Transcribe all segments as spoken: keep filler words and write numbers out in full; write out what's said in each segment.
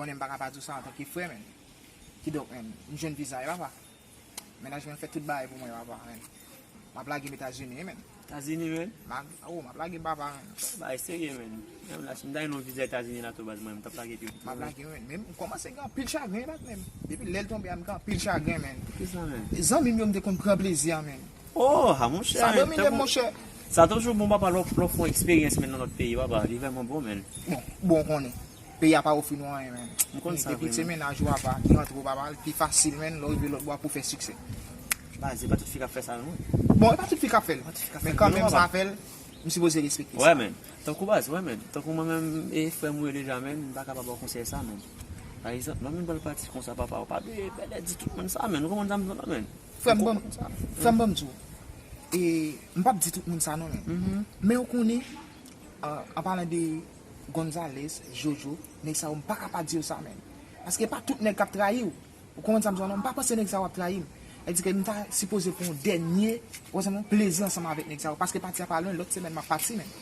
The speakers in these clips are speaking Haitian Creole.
Konnen m pa ka pa di w sa antanke frè, menn. Kidonk, menn, m jwenn viza, wi, papa. Mennaj mwen fè tout bagay pou mwen, papa, menn. M ap lage m Etazini, wi, menn. Etazini, menn? M ap, oh, m ap lage m, papa, menn. Bagay serye, menn. Menm la, si m ta gen yon viza Etazini la tou, baz, mwen, m t ap lage tou. M ap lage, menn. Men m kòmanse gen anpil chagren, baz, menn. Depi lè l tonbe a, m gen anpil chagren, menn. Kisa, menn? Zanmi m yo, m te konn pran plezi a, menn. Oh, ha, monchè, sa menn, domine, tankou monchè. Sa toujou bon, papa, lè w, lè w fè yon eksperyans, menn, nan lòt peyi, papa. Li vrèman bon, menn. Bon, bon, w konnen. Peyi a pa ofri nou anyen, menn. M konn sa, depi se mennaj ou, papa, ki rantre w, papa, li pi fasil, menn, lè w rive lòt bò a pou fè siksè. Baz, se pa tout fi k ap fè sa, non. Bon, e pa tout fi k ap fè l. Men kanmenm, sa fè l, m sipoze respekte sa. Wè, menn. Tankou baz, wè, menn. Tankou mwen menm, e frè m ou ye deja, menn, m pa ka pa ba w konsèy sa, menn. Pa egzanp, lè w menm pral pati konsa, papa, ou pa dwe pèdè di tout moun sa, menn. Ou konprann sa m di w la, menn? Frè m, ban m, frè m, ban m di w. E, m p ap di tout moun sa non, men. Men ou konnen, an, an palan de Gonzales, Jojo, nèg sa yo, m pa ka pa di yo sa, men. Paske pa tout nèg k ap trayi w. Ou konprann sa m di w la non? M pa panse nèg sa yo ap trayi m. Sa di ke m ta sipoze pran yon dènye, ou konprann, plezi ansanm avèk nèg sa yo. Paske pati a pa lwen, lòt semèn m ap pati, men.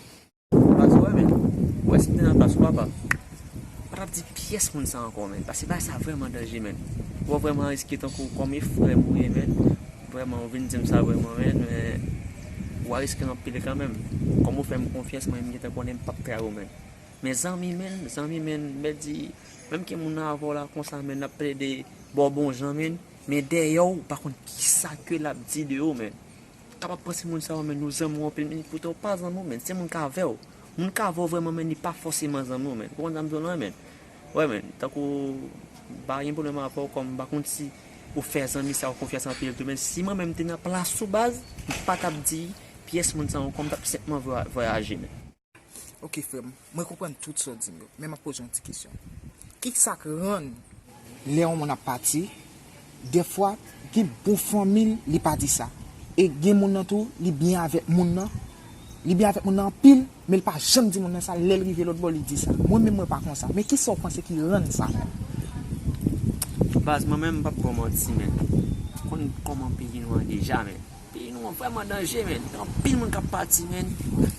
Plas ou wè, men. Ou wè si m te nan plas ou, papa, m pa t ap di pyès moun sa ankò, men. Paske bagay sa vrèman danje, men. Ou vrèman riske tankou kòm e frè m ou ye, men. Vrèman, ou vin di m sa vrèman, men. Men, ou a riske anpil kanmenm. Kòm ou fè m konfyans, mwen, m gentan konnen m p ap trayi w, men. Men zanmi, men, zanmi, men, m di, menm ke moun nan avè w la konsa, men, l ap plede ba w bon jan, men. Men dèyè w, ou pa konn kisa ke l ap di de ou, men. Kapab panse moun sa yo, men, nou zanmi w anpil, men poutan yo pa zanmi w, men, se moun k avè w. Moun k avè w vrèman, men, li pa fòseman zanmi w, men. Ou konprann sa m di w la, men? Wè, men, tankou, m pa gen pwoblèm avè w, kòm m pa konn si ou fè zanmi sa yo konfyans anpil tou, men si mwen menm te nan plas ou baz, m pa t ap di pyès moun sa yo ankò, m t ap senpman vwa-, vwayaje, men. Ok, frè m, mwen konprann tout sa w di m yo, men m ap poze yon ti kesyon. Kisa k rann lè yon moun ap pati, dèfwa, gen bon fanmi l, li pa di sa. E gen moun nan tou, li byen avèk moun nan, li byen avèk moun nan anpil, men l pa janm di moun nan sa, lè l rive lòt bò, li di sa. Mwen menm, mwen pa konsa. Men kisa w panse ki rann sa? Baz, mwen menm, m p ap ba w manti, men. Ou konn kòman peyi nou an deja, men. Peyi nou an vrèman danje, men. Gen anpil moun k ap pati, men.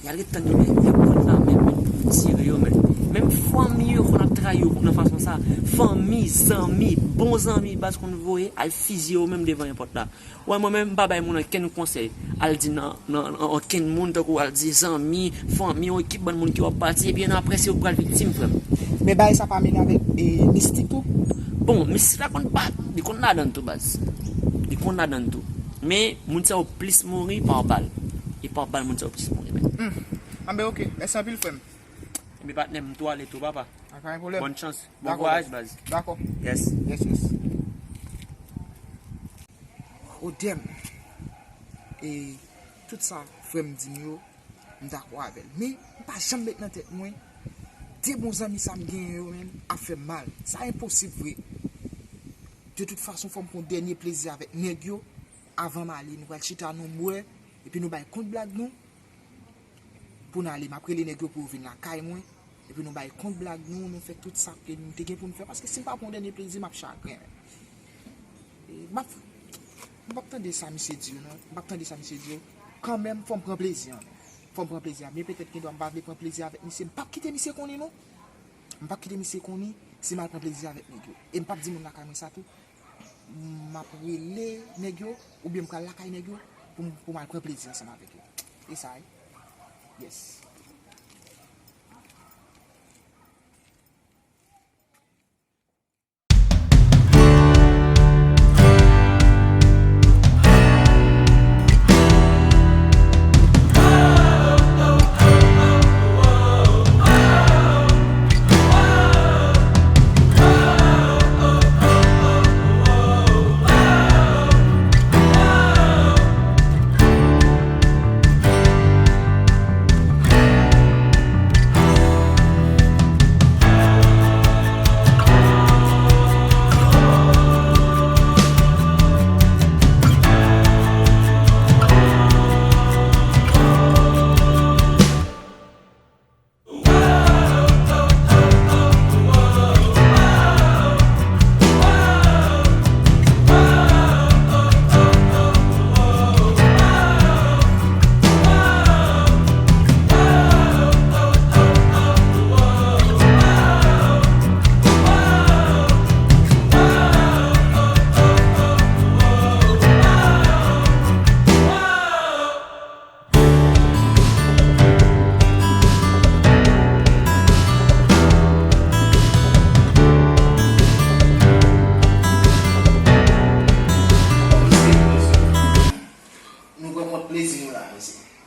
Y al ret tann yo, men. Y ap pran nan men moun pou tire yo, men. Menm fanmi yo konn ap trayi yo nan fason sa. Fanmi, zanmi, bon zanmi, baz konn voye al fizye yo menm devan nenpòt la. Wè, mwen menm, m pa bay moun ankenn konsèy. Al di nan, nan, nan ankenn moun, tankou al di zanmi, fanmi, yon ekip bann moun ki w ap pati, epi apre se yo k pral viktim, frè m. Men bagay sa pa mele avèk, e, mistik tou? Bon, mistik la konn pa, li konn ladann tou, baz. Li konn ladann tou. Men, moun sa yo plis mouri pa bal. E pa bal moun sa yo plis mouri, men. Hmm. Anben, ok. Mèsi anpil, frè m. Enben, patnè m, m tou ale tou, papa. Pa gen pwoblèm. Bòn chans. Bon vwayaj, baz. Dakò. Yes. Yes, yes. Odèm. E tout sa frè m di m yo, m dakò avè l. Men, m pa janm met nan tèt mwen, de bon zanmi sa m genyen yo, menm, ap fè m mal. Sa enposib vre. De tout fason, fò m pran dènye plezi avèk nèg yo. Avan m ale, nou pral chita, nou bwè, epi nou bay kont blag nou. Pou n ale, m ap rele nèg yo pou yo vin lakay mwen. Epi nou bay kont blag nou, nou fè tout sa ke nou te gen pou n fè. Paske si m pa pran dènye plezi, m ap chagren. E, m ap, m p ap tande sa misye di yo, non. M p ap tande sa misye di yo. Kanmenm, fò m pran plezi an. Fò m pran plezi an. Men petèt gen dwa m pa vle pran plezi avèk misye. M p ap kite misye konnen, non. M p ap kite misye konnen si m al pran plezi avèk nèg yo. E m p ap di moun lakay mwen sa tou. M ap rele nèg yo, oubyen m pral lakay nèg yo pou m, pou m al pran plezi ansanm avèk yo. E sa, wi. Yes.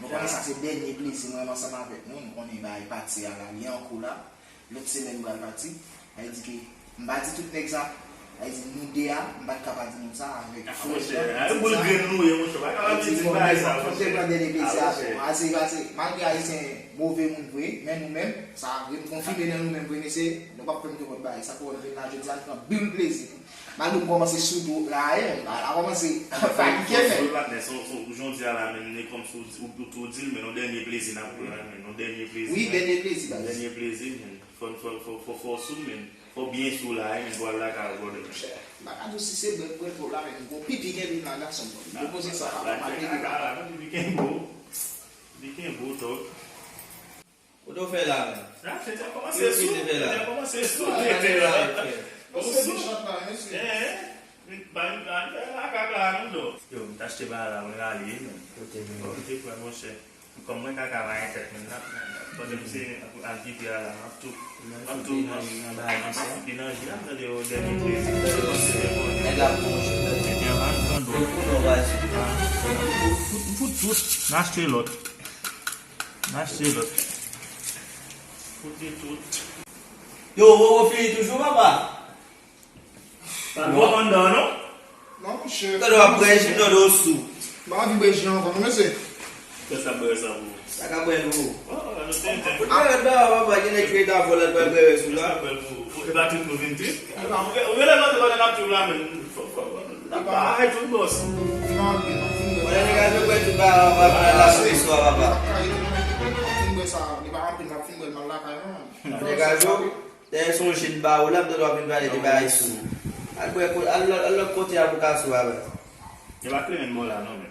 Nou konnen sa se dènye plezi mwen ansanm avèk nou. Nou konnen bagay pati a la, li an kou la. Lòt semèn m pral pati. Sa vle di ke m pa di tout nèg sa. Sa vle di nou de a, m pa t ka pa di nou sa avèk frè. Monchè, a, boul grenn nou ye, monchè. Pa ka pa di bagay sa, monchè. Fò te pran dènye plezi avèk nou. Ase, ase, malgre Ayisyen move moun vre, men nou menm, sa vre, m konfime nan nou menm vre, mesye, nou p ap fè m nenpòt bagay. Sa fè w vin la jodi a, n pran bil plezi. Malgre m kòmanse sou do la, e, m pa kòmanse fatike, men. Sou do la, men, son, son, jodi a la, men, e kòmsi w, ou, ou, ou di l, men, yon dènye plezi n ap pran, men, yon dènye plezi, wi, men. Dènye plezi, baz. Dènye plezi, men. Fò, fò, fò, fò, fò w sou, men. Fò w byen sou la, e, men, pou al lakay ou, brother, men. Monchè, m pa ka di w si se bwè, bwè, bwè la, men, m gon pipi kenbe m la, gason, m poze sa, papa, m ap rele papa. Pipi kenbe w. Pipi kenbe w, tòg. Ou te fè la menm? Sa, se te kòmanse sou, se te kòmanse sou, te te la. Ou sou. Eh, eh. Ba, ba, ba, la kaka non, do. Yo, m t achte bagay la, mwen rale, men. Kote, men? Kote, frè, monchè. Kòm mwen kaka pa gen tèt, men, la, pandan m se al pipi a la, m ap tou, m ap tou, m ap, m ap fouke nan je a, m tande yo dènye plezi, m tande yo se te konnen. Nèg la pou mwen, tande. Nèg la pa nan do. Pou nou, baz. M fout, m fout tout, m achte lòt. M achte lòt. Fout de tout. Yo, Roro fini toujou, papa? Pa twò anndan, non? Non, monchè. Tande w ap bwè ji, tande w sou. M pa anvi bwè ji ankò, non, mesye. Kiyès k ap bwè sa pou ou? Sa ka bwè l pou ou. Oh, oh, nou te, te. Fout bwè l nan, papa, gen nèg ki ret avè w la, l pral bwè rès ou la. Kiyès k ap bwè l pou ou? Ou, e pa trip nou vin trip? Ou, ou genlè mande pandan n ap trip la, men. Fò, fò, fò. N ap bay tout, bòs. Li pa anpil, m ap fin bwè. Mwen, nèg a jwe bwè tout bagay, papa, nan la sou istwa, papa. Li pa anpil, m ap fin bwè l, m al lakay mwen. Nèg a jwe, dèyè se yon jèn ba ou la, m tande w ap vin pale de bagay sou. Al bwè, al lòt, al lòt kote a pou w ka sou, papa. Yo pa kle menm bò la, non, men.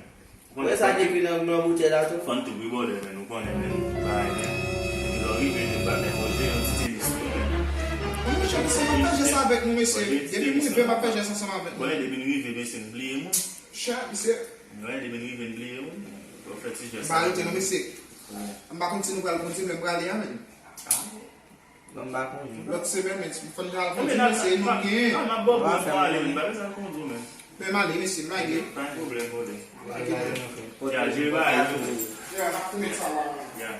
Ou wè sa ki ekri nan, nan boutèy la tou? Fò n tou pi bòdè, men, ou konnen, men, bagay, men. Epi lè w rive, men, pa men manje, yon ti tenis tou, men. Monchè, misye, m ap fè jès avèk nou, mesye. Depi m rive, m ap fè jès ansanm avèk nou. Konnen depi n rive, mesye, n bliye moun. Chè, misye. Konnen depi n rive, n bliye moun. Fò fè ti jès. M pa rete non, mesye. M pa konn si nou pral kontinye, m prale a, men. Bon, m pa konnen. Lòt semèn, men, fò n al kondi, men se nou gen. Non, n ap bò pou nou ale, men pa bezwen kondi, men. Men m ale, mesye, m lage. Pa gen pwoblèm, brother. Ya, jere bagay yo. Ya, n ap foumen sa la, men. Ya.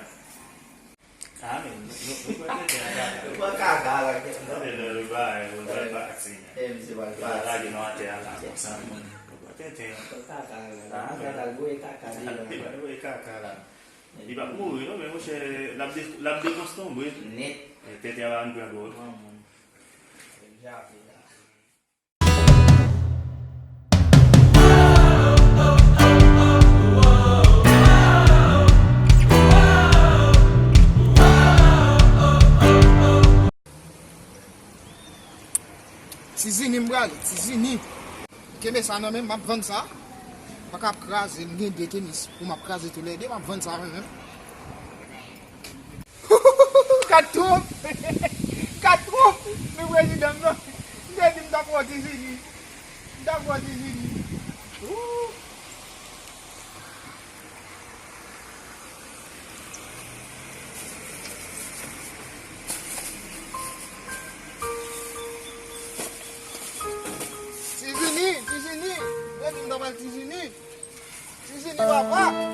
Ah, men, nou, nou, nou pran tenten an kaka. Nou pran kaka la, kèt. Tande lè yo bagay yo, lè pati, men. Eh, misye pral pati. Lage nou atè a la, konsa, men. Nou pran tenten an. Pran kaka la. Ah, men. Kaka, voye kaka deyò. Li pa voye kaka la. Li p ap mouri non, men monchè, l ap de-, l ap dekonstanbre. Nèt. Tèt a pa vin pran dwòg. Granmoun. Jape la. Ti Zini m prale, Ti Zini. Kenbe sa nan men m, m ap vann sa. Pa ka ap kraze, m gen de tenis pou m ap kraze toulède, m ap vann sa mwen menm. Kat twonp! Kat twonp! Men prezidan m nan, m te di m t ap wè Ti Zini. M t ap wè Ti Zini. Ooh! Ti Zini, Ti Zini, yo di m ta pral Ti Zini. Ti Zini papa.